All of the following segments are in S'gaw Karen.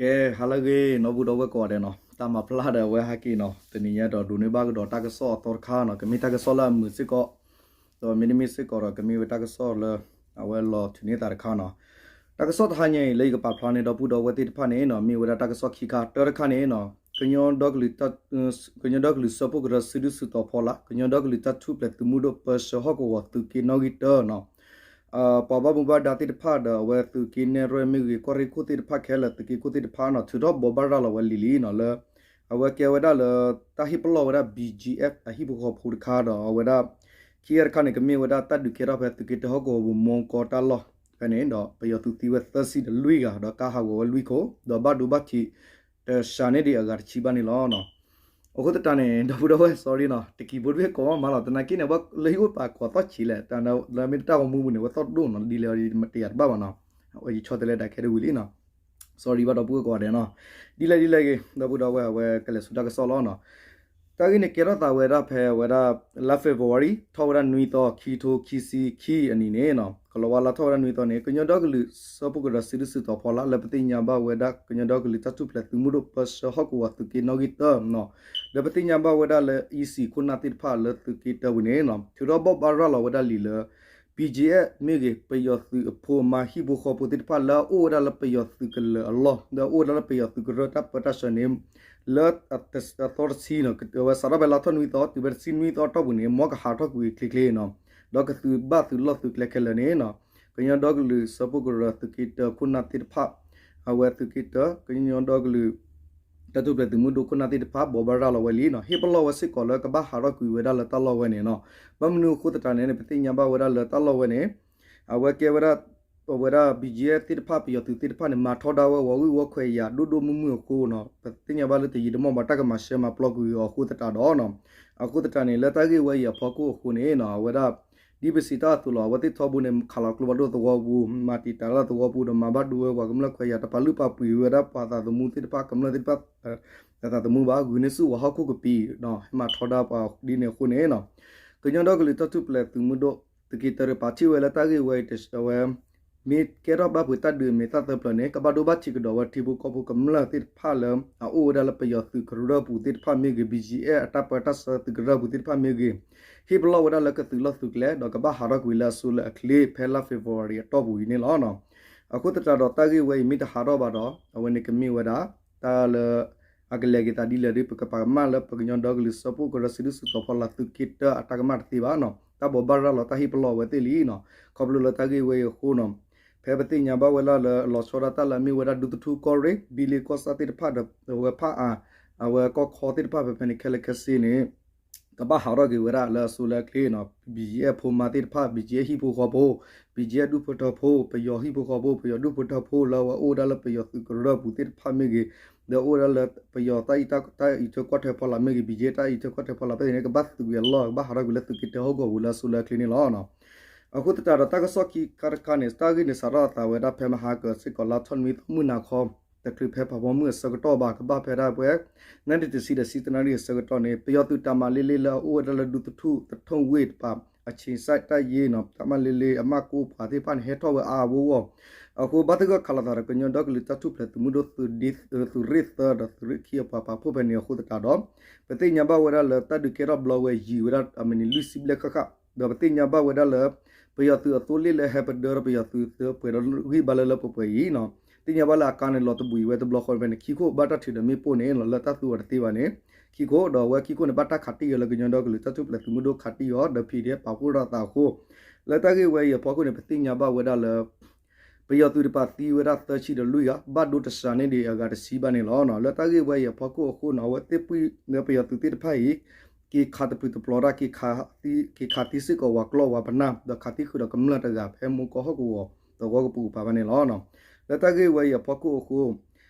ကဲ ဟါလၢအဂ့ၤ ဒီပုၢ်ဒီဝဲၢ်ကိးဂၤဒဲးနီၤ, တၢ်မၤဖျါဒီးအဝဲဟဲက့ၤနီၤ, တနံၤညါဒီးဒိးန့ၢ်ဘၣ်ကဒီးတၢ်ကစီၣ်အသီတခါနီၤ, ကမ့ၢ်တၢ်ကစီၣ်လၢအမုာ်စ့ၢ်ကီး, ဒီးမ့တမ့ၢ်စ့ၢ်ကီးဒီးကမ့ၢ်ဝဲတၢ်ကစီၣ်လၢ အဝဲလီၤထုးန့ၢ်သးတခါနီၤ. တၢ်ကစီၣ်တဟါညါအံၤ လၢယကပာ်ဖျါန့ၢ်ဒီပုၢ်ဒီဝဲၢ်သ့ၣ်တဖၣ်န့ၣ်နီၤ, မ့ၢ်ဝဲဒၣ်တၢ်ကစီၣ်ခံခါ, တၢတခါန့ၣ်နီၤ, ကညီဒီကလုာ် ကညီဒီကလုာ်စၢဖှိၣ်ကရၢစုဒုၣ်စုတီၤဖီလာ်, ကညီဒီကလုာ်တၢ်ထူၣ်ဖျဲးသုးမုၢ်ဒိၣ်ပၢဆှၢဟီၣ်ကဝီၤသုးက့နီၣ်ဂံၢ်တၢနီၤ, ပှၤဘၣ်မူဘၣ်ဒါသ့ၣ်တဖၣ်ဒီး အဝဲသုးက့နဲၣ်ရွဲၣ်မ့ၢ်ဂ့ၤ, ကီၢ်ရ့ၣ်ခိၣ်သ့ၣ်တဖၣ်ခဲလၢာ်, သုးက့ခိၣ်သ့ၣ်တဖၣ်နီၤ, ထုးထီၣ်ဘိးဘၣ်ရၤလီၤဝဲလံၤလံၤနီၤ, လၢ အဝဲကဲဝဲဒၣ်လၢ တၢ်ဟ့ၣ်ပလီၢ်ဝဲဒၣ် ဘံၣ်ကၠံၣ်အဲၣ် အဟံၣ်ဖိဃီဖိတခါဒီး အဝဲဒၣ် ခံဂၤတခါန့ၣ် ကမ့ၢ်ဝဲဒၣ်တၢ်ဒုးကဲထီၣ်ဖဲသုးက့တၢဟီၣ်ကဝီၤပူၤ မီကီတၢ်လီၢ်ဖဲန့ၣ်ဒီး ပယီၤသုးသံဝဲသၢဆံဒီးလွံၢ်ဂၤ ဒီးကါဟးဂီၤဝဲလွံၢ်ခိၣ် ဒီးဘၣ်ဒိဘၣ်ထံး တစှၤန့ၢ်ဒံးအဂၤတဆံဘၣ်န့ၣ်လီၤ. အဃိသတးန့ၣ် ဒီပုၢ်ဒီဝဲၢ် sorry နီၤ, တကံၤဖိတဘ့ၣ်ကိးမးမးလီၤ, သနာ်က့န့ၣ် အဝဲလၢဟံၣ်အိၣ်ပာ်ကွၢ်သီၣ်ဆံးလဲၣ်, တၢ်လၢမ့ၢ်တၢ်ဂီၤမူပူၤန့ၣ် အဝဲသီၣ်ဒိၣ်နီၤ, ဒ်လဲၣ်အီၤဒ်မတယၤတဘၣ်ဘၣ်နီၤ, အဝဲယဆီတလဲဒၣ်ခဲတဝံၤလံနီၤ, sorry ဘၣ်ဒီပုၢ်ဝဲၢ်ကိးဂၤဒဲးနီၤ, ဒ်လဲၣ်ဒ်လဲၣ်ဂ့ၤ ဒီပုၢ်ဒီဝဲၢ် အဝဲကလဲၤဆူတၢ်ကစီၣ်လီၤနီၤ. တၢ်ဂ့ၢ်န့ၣ်ကဲထီၣ်သးဝဲဒၣ်ဖဲဝဲဒၣ် လါ February ထီၣ်ဝဲဒၣ်နွံသီ ခံထိခံဆံခံအနံၤန့ၣ်နီၤ, ကလီၤဝါလါထီၣ်ဝဲဒၣ်နွံသီန့ၣ် ကညီဒီကလုာ်စၢဖှိၣ်ကရၢစုဒုၣ်စုတီၤဖီလာ် လၢပသ့ၣ်ညါဘၣ်ဝဲဒၣ် ကညီဒီကလုာ်တၢ်ထူၣ်ဖျဲးသုးမုၢ်ဒိၣ်ပၢဆှၢဟီၣ်ကဝီၤသုးက့နီၣ်ဂံၢ်တၢနီၤ, ဒီးပသ့ၣ်ညါဘၣ်ဝဲဒၣ်လၢ အံၣ်စံၣ် ခိၣ်နၢ်သ့ၣ်တဖၣ်လၢသုးက့တၢပူၤန့ၣ်နီၤ ထုးထီၣ်ဘိးဘၣ်ရၤလီၤဝဲဒၣ်လံၤလၢ ဘံၣ်ကၠံၣ်အဲၣ် မ့ၢ်ဂ့ၤ ပယီၤသုးအဖိအမါဟံၣ်ဖိဃီဖိသ့ၣ်တဖၣ်လၢအအိၣ်ဝဲဒၣ်လၢပယီၤသုးကလၢၤအလီၢ် လၢအအိၣ်ဝဲဒၣ်လၢပယီၤသုးကရၢတၢ်ပၢတၢ်ဆှၢန့ၣ် လၢအသီတဆံနီၤ အဝဲစးထီၣ်ဖဲလါထီၣ်နွံသီ တုၤဖဲတဆံနွံသီအတီၢ်ပူၤန့ၣ် မ်ကဟးထီၣ်ကွံာ်ချ့ချ့နီၤ, ဒီးကသုးဘၣ်သုးလီၢ်သုးကျဲခဲလၢာ်န့ၣ်နီၤ, ကညီဒီကလုာ်စၢဖှိၣ်ကရၢသုးက့တၢခိၣ်နၢ်သ့ၣ်တဖၣ် အဝဲသုးက့တၢ ကညီဒီကလုာ် တၢ်ထူၣ်ဖျဲးသုးမုၢ်ဒိၣ်ခိၣ်နၢ်သ့ၣ်တဖၣ် ဘိးဘၣ်ရၤလီၤဝဲလံနီၤ, ဟ့ၣ်ပလီၢ်ဝဲစ့ၢ်ကီးလၢကဘၣ်ဟးထီၣ်ကွံာ်ဝဲဒၣ်လၢတၢ်လီၢ်ဝဲန့ၣ်နီၤ, ဘၣ်မနုၤအဃိသတးန့ၣ် ပသ့ၣ်ညါဘၣ်ဝဲဒၣ်လၢတၢ်လီၢ်ဝဲန့ၣ် အဝဲကဲဝဲဒၣ် အဝဲဒၣ် ဘံၣ်ကၠံၣ်အဲၣ် သ့ၣ်တဖၣ် ပယီၤသုးသ့ၣ်တဖၣ်န့ၣ် မၤထီဒါဝဲဝီၤဂံၢ်ဝီၤခွဲးယာ်ဒိၣ်ဒိၣ်မုၢ်မုၢ်အဃိနီၤ, ပသ့ၣ်ညါဘၣ်လၢတယံာ်တမီၢ်ဘၣ်တၢ်ကမၤရှဲမၤပျီကွံာ်အီၤအဃိသတးဒီးနီၤ, အဃိသတးန့ၣ် လၢတၢ်ဂ့ၢ်ဝဲအံၤအဖီခိၣ်အဃိန့ၣ်နီၤ အဝဲဒၣ် ဒ်ပစံးတၢ်အသိးလီၤ အဝဲသ့ၣ်ထီဘိန့ၣ် ခးလီၤကျိဖးဒိၣ်သဝီပူၤ မၤတံာ်တာ်လၢသဝီပူၤဒီး မၤဘၣ်ဒိဝဲပှၤကမျၢၢ်ခွဲးယာ် တပာ်လုၢ်ပာ်ပှ့ၤဝဲဒၣ်ပှၤသးသမူသ့ၣ်တဖၣ် ကမျၢၢ်သ့ၣ်တဖၣ် တသးသမူဘၣ် ဂုာ်န့ၢ်ဆူၣ်ဝဲဟီၣ်ခိၣ်ကပံာ်ဒီး ဟဲမၤထီဒါပှၤဒ်န့ၣ်အဃိန့ၣ်နီၤ, ကညီဒီကလုာ်တၢ်ထူၣ်ဖျဲးသုးမုၢ်ဒိၣ် သုးက့တၢတဖၣ်ထံၣ်ဝဲလၢတၢ်ဂ့ၢ်ဝဲအံၤတဝဲ မ့ၢ်ကဲထီၣ်ဘၣ်ပှၤတၢ်ဒုးအမ့ၢ်တၢ်သၢဖျၢၣ်န့ၣ် ကဘၣ်ဒိဘၣ်ထံးကဒီးဝဲထံဖိကီၢ်ဖိကမျၢၢ်သ့ၣ်တဖၣ်လၢ အအိၣ်ဝဲဒၣ်လၢပယီၤသုးကရၢပူၤသ့ၣ်တဖၣ်မ့ၢ်ဂ့ၤ ဘံၣ်ကၠံၣ်အဲၣ် အတၢ်ပၢတၢ်ဆှၢသုးကရၢပူၤသ့ၣ်တဖၣ်မ့ၢ်ဂ့ၤ ဟ့ၣ်ပလီၢ်ဝဲဒၣ်လၢကသုးလီၢ်သုးကျဲ ဒီးကဘၣ်ဟးထီၣ်ကွံာ်လၢအစိၤလၢအချ့ဖဲလါ February အတီၢ်ပူၤအံၤန့ၣ်လီၤ. အဃိသတးဒီးတၢ်ဂ့ၢ်ဝဲအံၤမ့ၢ်တဟးထီၣ်ဘၣ်ဒီး အဝဲန့ၣ်ကမ့ၢ်ဝဲဒၣ် တၢ်လၢ အကလဲၤက့ၤသးဒ်လဲၣ်ဒီး ပကပာ်ကမၣ်လၢပကညီဒီကလုာ်စၢဖှိၣ်ကရၢစုဒုၣ်စုတီၤဖီလာ်သုးက့တၢအတၢ်ကမၣ်တသ့ဘၣ်နီၤ, တၢ်ဘိးဘၣ်ရၤလီၤတၢ်ဟ့ၣ်ပလီၢ်အဝဲသ့ၣ်လံနီၤ, ခီဖျိလၢတၢ်ဂ့ၢ်ဝဲအံၤအဃိနီၤ, ဖဲပသ့ၣ်ညါဘၣ်ဝဲဒၣ်လၢအလီၤဆီဒၣ်တၢ်လၢအမ့ၢ်ဝဲဒၣ်ဒူသထူၣ်ကီၢ်ရ့ၣ် ဘံလ့ကီၢ်ဆၣ်သ့ၣ်တဖၣ်ဒီး အဝဲဖၣ်အၣ် အဝဲကီၢ်ခီသ့ၣ်တဖၣ်ဖဲဖဲန့ၣ်ခဲလၢာ်ခဲဆ့န့ၣ် ကဘၣ်ဟးထီၣ်က့ၤဝဲဒၣ်လၢအစိၤလၢအချ့နီၤ, ဘံၣ်ကၠံၣ်အဲၣ်ဖိမါသ့ၣ်တဖၣ် ဘံၣ်ကၠံၣ်အဲၣ်ဟံၣ်ဖိဃီဖိ ဘံၣ်ကၠံၣ်အဲၣ်ဒူၣ်ဖိထၢဖိ ပယီၤဟံၣ်ဖိဃီဖိ ပယီၤဒူၣ်ဖိထၢဖိလၢအဝဲအိၣ်ဝဲဒၣ်လၢပယီၤသုးကရၢပူၤသ့ၣ်တဖၣ်မ့ၢ်ဂ့ၤ, ဒီးအိၣ်ဝဲဒၣ်လၢပယီၤတၢ်အံးထွဲကွၢ်ထွဲဖီလာ်မ့ၢ်ဂ့ၤ, ဘံၣ်ကၠံၣ်အဲၣ် တၢ်အံးထွဲကွၢ်ထွဲဖီလာ်ဖဲန့ၣ် ကဘၣ်သုးကွံာ်အလီၢ် ကဘၣ်ဟးထီၣ်ကွံာ်လၢသုးက့တၢဟီၣ်ကဝီၤပူၤလၢအစိၤလၢအချ့န့ၣ်လီၤ. အဃိသတးဒီးတၢ်ကစီၣ်ခံခါတခါန့ၣ် တၢ်ဂ့ၢ်န့ၣ်စးထီၣ်အသးဝဲဒၣ်ဖဲမဟါကၢၤစ့ၢ်ကီးလါထီၣ်နွံသီမုၢ်နၤခီ တချုးဖဲဖးဖီမုၢ်အဆၢကတီၢ်ဘၣ် ကဘၣ်ဖဲဒၣ်ပှဲၤ နၣ်ရံၣ်တဆံဒီးဆံတနၣ်ရံၣ်အဆၢကတီၢ်န့ၣ် ပယီၤသုးတၢ်မၤလ့လ့လၢအအိၣ်ဝဲဒၣ်လၢဒူသထူၣ်သထူၣ်ဝ့ၢ်တပၤ အဆ့ၣ်စဲးတၢ်ယ့နီၤ တၢ်မၤလ့လ့အမၢ်ကိၢ်ပှၤသ့ၣ်တဖၣ်န့ၣ် ဟဲထီၣ်ဝဲအါအါဂီၢ်ဂီၢ်, အဃိဘၣ်သဂၢၢ်ခးလိာ်သးဒီးကညီဒီကလုာ်တၢ်ထူၣ်ဖျဲးသုးမုၢ်ဒိၣ် သုးရ့ၣ်သၢဒီးသုးရ့ၣ်ခံအပှၤပာ်ဖှိၣ်ဖဲန့ၣ်အဃိသတးဒီး ပသ့ၣ်ညါဘၣ်ဝဲဒၣ်လၢတၢ်ဒုးကဲထီၣ်ဘျီဝဲယံာ်ဝဲဒၣ်အမံးနံးလွံၢ်ဆံဘျဲၣ်ဃၣ်ဃၣ် ဒီးပသ့ၣ်ညါဘၣ်ဝဲဒၣ်လၢ ပယီၤသုးအသိလ့ၣ်လၢဟဲပဒၢဒီးပယီၤသုးသၢပှဲၤဒီးဂံၢ်ဘါလၢလၢပှဲၤပှဲၤအံၤနီၤ သ့ၣ်ညါဘၣ်လၢအကါန့ၣ်လီၤတဘှံးဝဲတဘျီဃီဖဲန့ၣ် ခံခိၣ်ဘၣ်တၢ်ထုးဒီးမ့ၣ်ပိၢ်န့ၣ်လီၤ လၢတၢ်သူအီၤတသ့ဘၣ်န့ၣ် ခံခိၣ် ဒီးအဝဲခံခိၣ်န့ၣ် ဘၣ်တၢ်ခးတံၢ်အီၤလၢကညီဒီကလုာ်တၢ်ထူၣ်ဖျဲးသုးမုၢ်ဒိၣ်ခးတံၢ်အီၤ ဒီး PDF ပာ်ဖှိၣ်ထီၣ်သးအဃိ လၢတၢ်ဂ့ၢ်ဝဲအံၤအဖီခိၣ်န့ၣ် ပသ့ၣ်ညါဘၣ်ဝဲဒၣ်လၢ ပယီၤသုးတပၤသံဝဲဒၣ်သၢဆံဒီးလွံၢ်ဂၤ ဘၣ်ဒိတစှၤန့ၢ်ဒံးအဂၤတဆံဘၣ်န့ၣ်လီၤ. လၢတၢ်ဂ့ၢ်ဝဲအံၤအဖီခိၣ်အဃိနီၤ အဝဲသ့ၣ်ပှံၢ်လၢပယီၤသုးသ့ၣ်တဖၣ်အံၤ က့ၤခးတပျုာ်တပျီၤတၢ် က့ၤခးသံစ့ၢ်ကီးဝၤကျီဝၤပနၢ် ဒီးခးသံဃုာ်ဒီးကမျၢၢ်တဂၤဖဲမိၢ်ကီၢ်ဟီၣ်ကဝီၤ သဝီကပူၤကပၤဘၣ်န့ၣ်လီၤ. လၢတၢ်ဂ့ၢ်ဝဲအံၤအဖီခိၣ်အ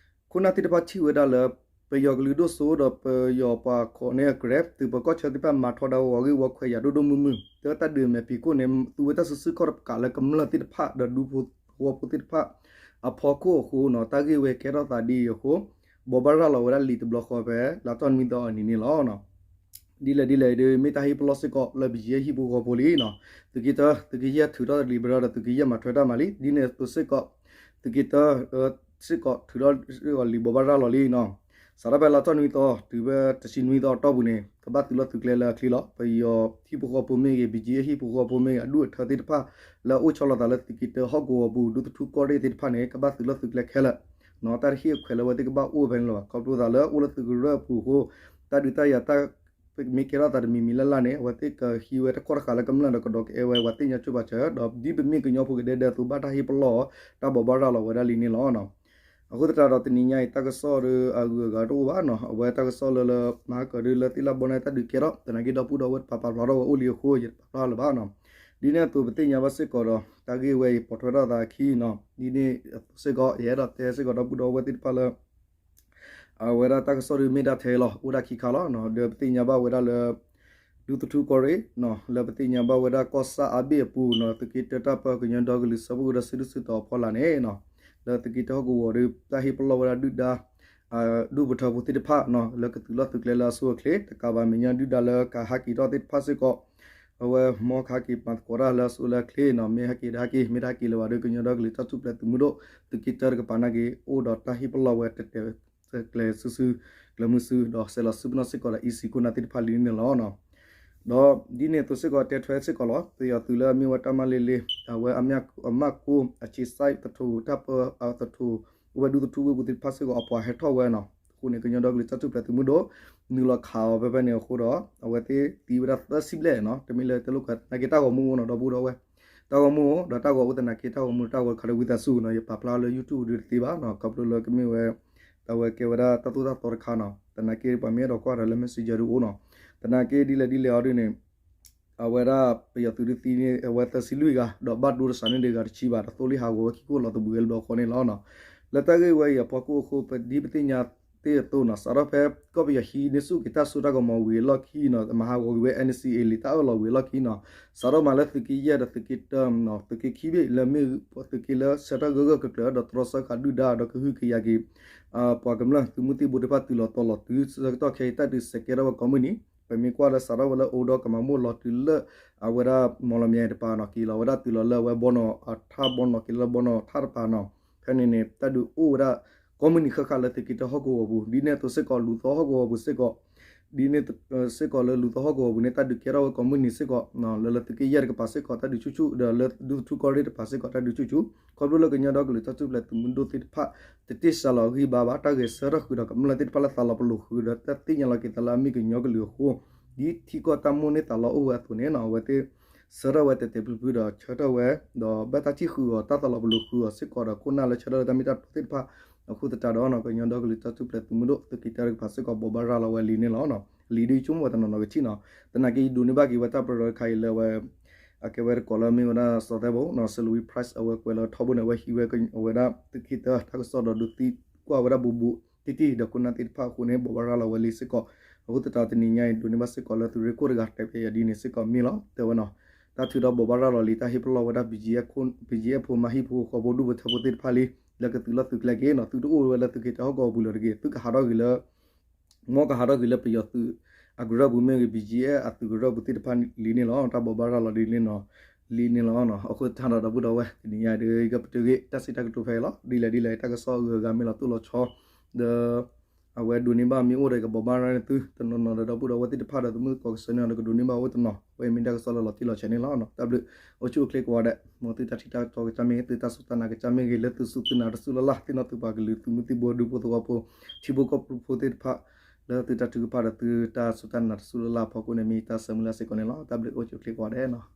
ဃိ ခိၣ်နၢ်သ့ၣ်တဖၣ်ထံၣ်ဝဲဒၣ်လၢ ပယီၤကလုာ်ဒိၣ်စိဒီးပယီၤပှၤခိးန့ၢ်အကြဲး သုးပၢၤကီၢ်ဆၢသ့ၣ်တဖၣ်မၤထီဒါဝဲဝီၤဂ့ၢ်ဝီၤခွဲးယာ်ဒိၣ်ဒိၣ်မုၢ်မုၢ် လၢတၢ်ဒုးအမဲာ်ဖံးခိၣ်န့ၣ် သူဝဲတၢ်စုဆူၣ်ခီၣ်တကးလၢကမျၢၢ်သ့ၣ်တဖၣ်ဒီးဒူဖိသဝီဖိသ့ၣ်တဖၣ် အဖီခိၣ်အဃိနီၤ တၢ်ဂ့ၢ်ဝဲကဲထီၣ်သးဒ်အံၤအဃိ ဘိးဘၣ်ရၤလီၤဝဲဒၣ်လံာ်တဘျီဃီဖဲ လါထီၣ်နွံသီအနံၤန့ၣ်လီၤ. ဒ်လဲၣ်ဒ်လဲၣ်ဒီး မ့ၢ်တၢ်ဟ့ၣ်ပလီၢ်စ့ၢ်ကီးလၢ ဘံၣ်ကၠံၣ်အဲၣ် ဟံၣ်ဖိဃီဖိလံနီၤ. သုးက့တၢ သုးက့ယဲၢ်ထုးထီၣ်လံာ်ဘျီဒီး သုးက့ယဲၢ်မၤထွဲတၢ်မၤလံ. ဒ်န့ၣ်အသိးစ့ၢ်ကီး သုးက့တၢ စ့ၢ်ကီးထုးထီၣ်စ့ၢ်ကီးလံာ်ဘိးဘၣ်ရၤလီၤလံနီၤ. စးထီၣ်ဖဲလါထီၣ်နွံသီ တုၤဖဲတဆံနွံသီအတီၢ်ပူၤန့ၣ် ကဘၣ်သုးလီၢ်သုးကျဲလၢအချ့လီၤ. ပယီၤဟံၣ်ဖိဃီဖိမ့ၢ်ဂ့ၤ ဘံၣ်ကၠံအဟံၣ်ဖိဃီဖိမ့ၢ်ဂ့ၤ အဒူၣ်အထၢသ့ၣ်တဖၣ် လၢအအိၣ်ဆီလီၤသးလၢသုးက့တၢဟီၣ်ကဝီၤပူၤ ဒူသထူကီၢ်ရ့ၣ်သ့ၣ်တဖၣ်န့ၣ် ကဘၣ်သုးလီၢ်သုးကျဲခဲလၢာ်နီၤ. တၢ်တဟ့ၣ်အခွဲးလၢအဝဲသ့ၣ်ကဘၣ်အိၣ်ဖဲန့ၣ်လၢၤဘၣ်. ခီဖျိသးလၢအိၣ်လၢသုးကရၢၢ်အပူၤအဃိ တၢ်ဒုးတၢ်ယၤတၢ် ပမ့ၢ်ကဲထီၣ်သးတမံၤမံၤလၢ်လၢ်န့ၣ် အဝဲသ့ၣ်ကဟံးဝဲတခီတဃာ်လၢကမျၢၢ်ဒီးကဒီးကအဲၣ်ဝဲ ပှၤသ့ၣ်ညါကၠိပာ်စၢၤ ဒီးဒ်ပမ့ၢ်ကညီဖိကဒဲဒဲအသိး ဘၣ်တၢ်ဟ့ၣ်ပလီၢ်အီၤ တၢ်ဘိးဘၣ်ရၤလီၤဝဲဒၣ်လံန့ၣ်လီၤ. အဃိသတးဒီးတနံၤညါအံၤ တၢ်ကစီၣ်ဒီးအဂုၤအဂၤတအိၣ်ဘၣ်နီၤ. အဝဲတၢ်ကစီၣ်လၢလၢမၤကၢၤဒုလၢသ့ၣ်လၢဘီန့ၣ် တၢ်ဒုးကဲထီၣ် သနာ်က့ဒီပုၢ်ဒီဝဲၢ်တပာ်ပာ်ဖျါထီၣ်ဝဲအိၣ်လံအဃိ ယတပာ်ဖျါလၢၤဘၣ်နီၤ. ဒ်န့ၣ်အသိးပသ့ၣ်ညါဘၣ်စ့ၢ်ကီးဒီး တၢ်ဂ့ၢ်ဝဲအံၤပိာ်ထွဲထီၣ်သးအခံနီၤ. ဒ်န့ၣ်အသိးစ့ၢ်ကီး ယအဲၣ်ဒိးတဲစ့ၢ်ကီးဒီပုၢ်ဒီဝဲၢ်သ့ၣ်တဖၣ်လၢ အဝဲဒၣ်တၢ်ကစီၣ်ဒုးမ့ၢ်ဒၣ်ထဲလီၤ အိၣ်ဒၣ်ခံခါလီၤ. ဒီးပသ့ၣ်ညါဘၣ်ဝဲဒၣ်လၢ ဒူသထူကီၢ်ရ့ၣ် လၢပသ့ၣ်ညါဘၣ်ဝဲဒၣ်ကီၢ်ဆၣ်အါဘ့ၣ်အပူၤနီၤ သုးက့တၢတၢ်ပၢကညီဒီကလုာ်စၢဖှိၣ်ကရၢ စုဒုၣ်စုတီၤအဖီလာ်န့ၣ် လၢသုးက့တၢဟီၣ်ကဝီၤဒီး တၢ်ဟ့ၣ်ပလီၢ်ဝဲဒၣ်ဒုၣ်ဒါ ဒူၣ်ပထၢဖိသ့ၣ်တဖၣ် လၢကသုးလီၢ်သုးကျဲလၢအဆိအချ့ တကးဘၣ်မဲာ်ညါဒုၣ်ဒါလၢကဟးက့ၤထီၣ်သ့ၣ်တဖၣ်စ့ၢ်ကီး အဝဲမ်ဟးက့ၤပာ်သကိးတၢ်လၢအဆိလၢအချ့နီၤ. မ့ၢ်ဟဲက့ၤဒီးဟဲက့ၤ မ့ၢ်တဟဲက့ၤလၢၤဘၣ်ဒီး ကညီဒီကလုာ်တၢ်ထူၣ်ဖျဲးသုးမုၢ်ဒိၣ် သုးက့တၢတကပၤနာ်က့ၤ အိၣ်ဒီးတၢ်ဟ့ၣ်ပလီၢ်ဝဲတဲာ်တဲာ် ကျဲၤစုာ်စုာ် ကျဲၤမုာ်စုာ် ဒီးဆဲးလီၤစုပနီၣ်စ့ၢ်ကီးဒီး အံၤစံးခိၣ်နၢ်သ့ၣ်တဖၣ်လံန့ၣ်လီၤ. ဒီးဒ်န့ၣ်အသိးစ့ၢ်ကီးတဲထွဲစ့ၢ်ကီးလီၤ. ပယီၤသုးလၢအမ့ၢ်ဝဲတၢ်မၤလ့လ့ အဝဲအမၢ်ကိၣ် အဆ့စဲး သထိး တၢ်ပၢ သထိး အိၣ်ဝဲဒူသထူဝ့ၢ်ပူၤသ့ၣ်တဖၣ်စ့ၢ်ကီး အပှၤဟဲထီၣ်ဝဲနီၤ. အဃိန့ၣ် ကညီဒီကလုာ်တၢ်ထူၣ်ဖျဲးသုးမုၢ်ဒိၣ် နုာ်လီၤခးအီၤဖဲဖဲန့ၣ်အဃိဒီး အဝဲသ့ၣ်သံဝဲဒၣ်သၢဆံဘျဲၣ်နီၤ. တမ့ၢ်လၢတလိၣ်ခး သနာ်က့တၢ်ဂီၤမူအိၣ်နီၤ ဒီပုၢ်ဒီဝဲၢ် တၢ်ဂီၤမူအိၣ် ဒီးတၢ်ဂီၤအိၣ်သနာ်က့ တၢ်ဂီၤမူတၢ်ဂီၤတခါဒီးဝံသးစူၤနီၤ ယပာ်ဖျါလၢ YouTube ဒုးတသ့ဘၣ်နီၤ ခီဖျိလၢကမ့ၢ်ဝဲ အဝဲကဲဝဲဒၣ်တၢ်သိၣ်တၢ်သီတခါနီၤ သနာ်က့ပှၤမ့ၢ်အဲၣ်ဒိးကွၢ်ဒီးလၢ Messenger ဒုးအိၣ်နီၤ သနာ်က့ဒ်လဲၣ်ဒ်လဲၣ်အီၤဒုးန့ၣ် အဝဲဒၣ်ပယီၤသုးဒုးသံန့ၢ် အဝဲသၢဆံလွံၢ်ဂၤ ဒီးဘၣ်ဒိတစးန့ၣ်ဒံးဂၤတဆံဘၣ် ဒီးသိလ့ၣ်ဟးဂီၤဝဲခံခိၣ်လီၤသဘှံးဝဲလၢဘျီဃီန့ၣ်လီၤနီၤ လၢတၢ်ဂ့ၢ်ဝဲအံၤအဖီခိၣ်အဃိ ပဒ်ပသ့ၣ်ညါသ့ၣ်အသိးနီၤ စးထီၣ်ဖဲ ကီၢ်ပယီၤဟံးန့ၢ်ဆူၣ်က့ၤတၢ်စိတၢ်ကမီၤဝံၤအလီၢ်ခံနီၤ မၤဟးဂီၤက့ၤဝဲ NCA လံာ်တၢ်အၢၣ်လီၤဝံၤအလီၢ်ခံနီၤ စးထီၣ်မၤလၢသုးက့ယဲၢ်ဒီးသုးက့တၢ သုးက့ခံဘ့ၣ်လၢမ့ၢ်သုးက့လၢဆၢထၢၣ်ဂၢၢ်ဂၢၢ်ကျၢၤကျၢၤ ဒီးတြီဆၢဃာ်ဒုၣ်ဒါ ဒီးကဟုကယာ်က့ၤ ပှၤကမျၢၢ်သုးမုၢ်သံၣ်ဘိသ့ၣ်တဖၣ်တုၤလီၤတီၤလီၤတုၤဆၢကတီၢ်ခဲအံၤ တၢ်ဒုးစဲးကဲထီၣ်ဝဲကိးမုၢ်နံၤ ပမ့ၢ်ကွၢ်လၢစးထီၣ်ဝဲလၢအိၣ်ဒီးကမၤမိၣ်လီၤတုၤလၢ အဝဲဒၣ်မီၣ်လမၠဲတပၤနီၤ က့ၤလီၤဝဲဒၣ်တုၤလီၤလၢအဝဲဘီနီၣ်အထၣ်ဘီနီၣ်က့ၤလၢဘီနီၣ်ထၣ်တပၤနီၤ ဖဲန့ၣ်န့ၣ် တၢ်ဒုးအိၣ်ဝဲဒၣ် ကိးမုၢ်နံၤဃၣ်ဃၣ်လၢသုးက့တၢဟီၣ်ကဝီၤပူၤ ဒ်န့ၣ်အသိးစ့ၢ်ကီးလူၤသီဟီၣ်ကဝီၤပူၤစ့ၢ်ကီး ဒ်န့ၣ်စ့ၢ်ကီးလၢလူၤသီဟီၣ်ကဝီၤပူၤန့ၣ် တၢ်ဒုးကဲထီၣ်ဝဲကိးမုၢ်နံၤစ့ၢ်ကီး လၢလၢသုးက့ယဲၢ်တကပၤစ့ၢ်ကီး တၢ်ဒုးဆူၣ်ဆူၣ် ဒီးလၢဒူသထူကီၢ်ရ့ၣ်တပၤစ့ၢ်ကီး တၢ်ဒုးဆူၣ်ဆူၣ် ခီဖျိလၢကညီဒီကလုာ်တၢ်ထူၣ်ဖျဲးသုးမုၢ်ဒိၣ်သ့ၣ်တဖၣ် တတ့ၢ်စှၤလီၤအဂံၢ်ဘါဘၣ် တၢ်ဂဲၤဆၢထၢၣ်ဃုာ်ဒီးကမျၢၢ်သ့ၣ်တဖၣ်လၢသးလီၤပလိာ်ဃုာ်ဒီး တၢ်သ့ၣ်ညါလီၤက့ၤသးလၢအမ့ၢ်ကညီကလုာ်အဃိ ဒ်ထံကီၢ်တၢ်မိၣ်န့ၢ်သးလီအိၣ်ဝဲအသိးန့ၣ်နီၤ အဝဲသ့ၣ် ဆၢထၢၣ်ဝဲတဲာ်တဲာ်ဖျုးဖျုးဒီးဆၢထၢၣ်ဝဲ ဒီးဘၣ်တၢ်ထံၣ်ဃုာ်အီၤ တၢ်သးလီၤပလိာ်ဃုာ်အီၤစ့ၢ်ကီးဒီး ခိၣ်နၢ်လၢဆၢထၢၣ်လၢတၢ်မ့ၢ်တၢ်တီသ့ၣ်တဖၣ် အဃိသတးဒီး ကညီဒီကလုာ်တၢ်ထူၣ်ဖျဲးသုးမုၢ်ဒိၣ် သုးက့တၢတကပၤစ့ၢ်ကီး ဘိးဘၣ်ရၤလီၤဝဲလံန့ၣ်လီၤ. လံဒ်ဆိကမိၣ်ဝဲတနီၤနီၤကထံၣ်နီၤ သနာ်က့ယဒိးန့ၢ်ဘၣ်က့ၤဝဲတၢ်ပရၢတခါအံၤလၢဝဲ အကဲဝဲတကိးလၢမ့ၢ်ဝဲဒၣ်စီၤသဲဘိ Salween Price အဝဲကွဲးလီၤထီဘိန့ၣ် အဝဲဟံးဝဲအဝဲဒၣ်သုးက့တၢတၢ်ကစီၣ်ဒီးဒုးသံကွၢ်ဝဲဒၣ်ဘူးဘူးတံၢ်တံၢ်ဒီးခိၣ်နၢ်သ့ၣ်တဖၣ်အဃိန့ၣ် ဘိးဘၣ်ရၤလီၤဝဲလံစ့ၢ်ကီး အဃိသတးတနံၤညါအံၤ ဒိးန့ၢ်ဘၣ်စ့ၢ်ကီးလၢသုးရ့ၣ်ခိၣ်တဂၤတဲဖဲယၤဒ်န့ၣ်စ့ၢ်ကီးမ့ၢ်လီၤ တဲဝဲနီၤ တၢ်ထုးဒီးဘိးဘၣ်ရၤလီၤလံ တၢ်ဟ့ၣ်ပလီၢ်ဝဲဒၣ် ဘံၣ်ကၠံအဖိ မၤဟံၣ်ဖိဃီဖိဒူၣ်ဖိထၢဖိသ့ၣ်တဖၣ်လံ လၢကသုးလီၢ်သုးကျဲက့ၤနီၤ သုတအိၣ်ဝဲလၢသုးက့တၢဟီၣ်ကဝီၤပူၤလၢၤတဂ့ၤ သုကဟးထီၣ်ဂ့ၤလၢ မ်ကဟးထီၣ်ဂ့ၤလၢပယီၤသုးအကရၢၢ်ပူၤမ့ၢ်ဂ့ၤ ဘံၣ်ကၠံအသုးကရၢၢ်ပူၤသ့ၣ်တဖၣ်လံန့ၣ်လီၤ. တၢ်ဘိးဘၣ်ရၤလီၤဒ်န့ၣ်နီၤ လံန့ၣ်လီၤ. အဃိသတးဒီးဒီပုၢ်ဒီဝဲၢ် တနံၤညါဒီး ယကပတုာ်ဂ့ၤ တၢ်စံးတၢ်ကတိၤဖဲအံၤလီၤ. ဒ်လဲၣ်ဒ်လဲၣ် တၢ်ကစီၣ်အဂုၤအဂၤမ့ၢ်လီၤတိၢ်လီၤဆီ ဒီး အဝဲဒိးန့ၢ်ဘၣ်မ့ၢ်အိၣ်ဒီး ကဘိးဘၣ်ရၤန့ၢ်သု တနီၤနီၤဒီး ဒီပုၢ်ဒီဝဲၢ်သ့ၣ်တဖၣ်ဒီး သမုၣ်သကိးကစၢ်န့ၣ်ဒီး ကဒိးန့ၢ်ဘၣ်အိၣ်တနီၤ အဝဲမ့ၢ်တၢ်ကစီၣ်လၢလီၤတံၢ်လီၤဆဲးန့ၣ်လီၤ. တၢ်ဘျုး အိၣ်ဆူၣ်အိၣ်ချ့ကိးဂၤဒဲး မ်သုတၢ်ထံၣ်တၢ်တီကစၢ်မ့ၢ်ဂ့ၤ သုတၢ်စူၢ်တၢ်နာ်ကစၢ်မ့ၢ်ဂ့ၤ လၢသုစူၢ်သုနာ်တစူၢ်လၢ်လၢ် သ့ၣ်နီၣ်သုပှၤကလုာ်သုးမုၢ်သံၣ်ဘိဒူဖိသဝီဖိ ထံဖိကီၢ်ဖိသ့ၣ်တဖၣ် လၢသုတၢ်ထုကဖၣ်ဒီးသုတၢ်စူၢ်တၢ်နာ်တစူၢ်လၢ်လၢ်အဖီခိၣ်န့ၣ် မ့ၢ်တၢ်ဆၢမုၢ်လၢ်စ့ၢ်ကီးန့ၣ်လီၤ. တၢ်ဘျုးအိၣ်ဆူၣ်အိၣ်ချ့ကိးဂၤဒဲးနီၤ.